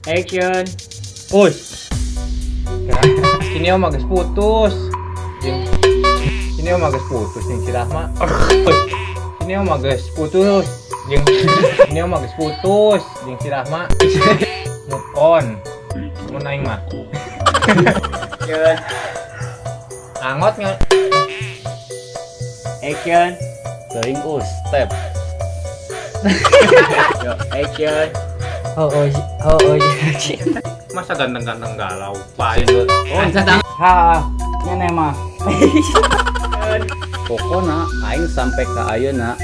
Action. Us. Sini om geus putus. Sini om geus putus jeung si Rahma. Sini om geus putus jeung sini om geus putus jeung si Rahma. Move on. Mun aing mah. Action. Angot nggak? Action. Teuing us step. Yo, action. Oh oh oh oh. Masa ganteng-ganteng galau, paling. Oh, ha, nyene mah. Pokona aing sampai ka ayeuna.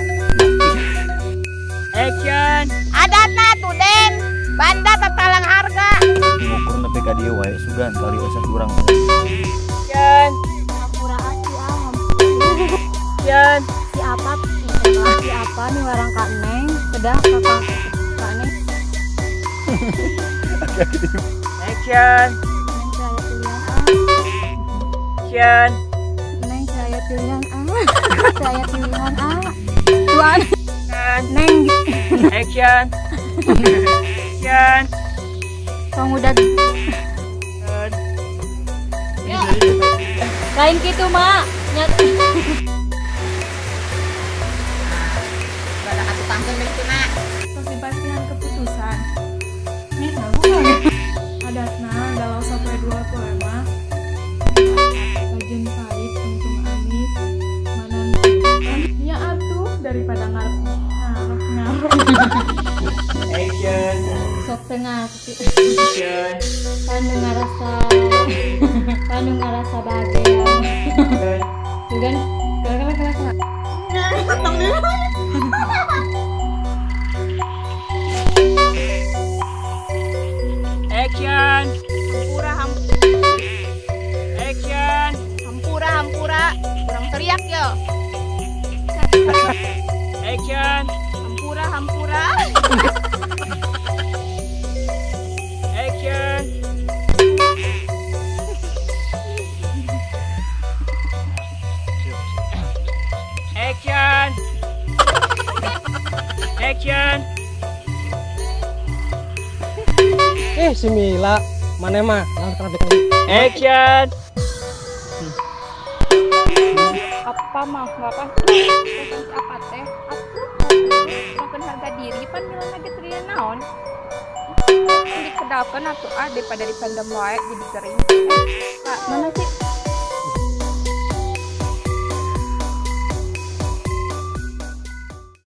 Action. Adatna tuh Den, banda tatalang harga. Ngukur nepi ka dieu wae sugan kali osah urang. Action. Hampura si ah. Action. Si apa? Si apa nih warang Kak Neng, kedah kakak Kak Neng. Action. Neng saya pilihan A. Action. Neng saya pilihan A. Saya pilihan A. Tuan. Neng. Action. Action. Tong udah. Lain gitu mak. Nyat. Badak atuh tangkeun begitu nak. Pasti-pastian keputusan. Nih, adatna galau sampai 2 poe mah. Rajin pahit, tungtung amis, manan. Nya atuh daripada ngarep ngarep ngarep. Action. Sok tengah. Action. Panu ngarasa, panu ngarasa bahagia. Juga kela kela kela. Action. Hampura Action. Hampura hampura. Kurang teriak yo. Action. Hampura hampura. Action. Action. Action. Si Mila, mana mah? Action. Apa mah? Apa? Apa teh? Aku makan harga diri pan Mila lagi teriak naon? Dikedalkan atuh ah daripada dipendam wae jadi kering. Kak, mana sih?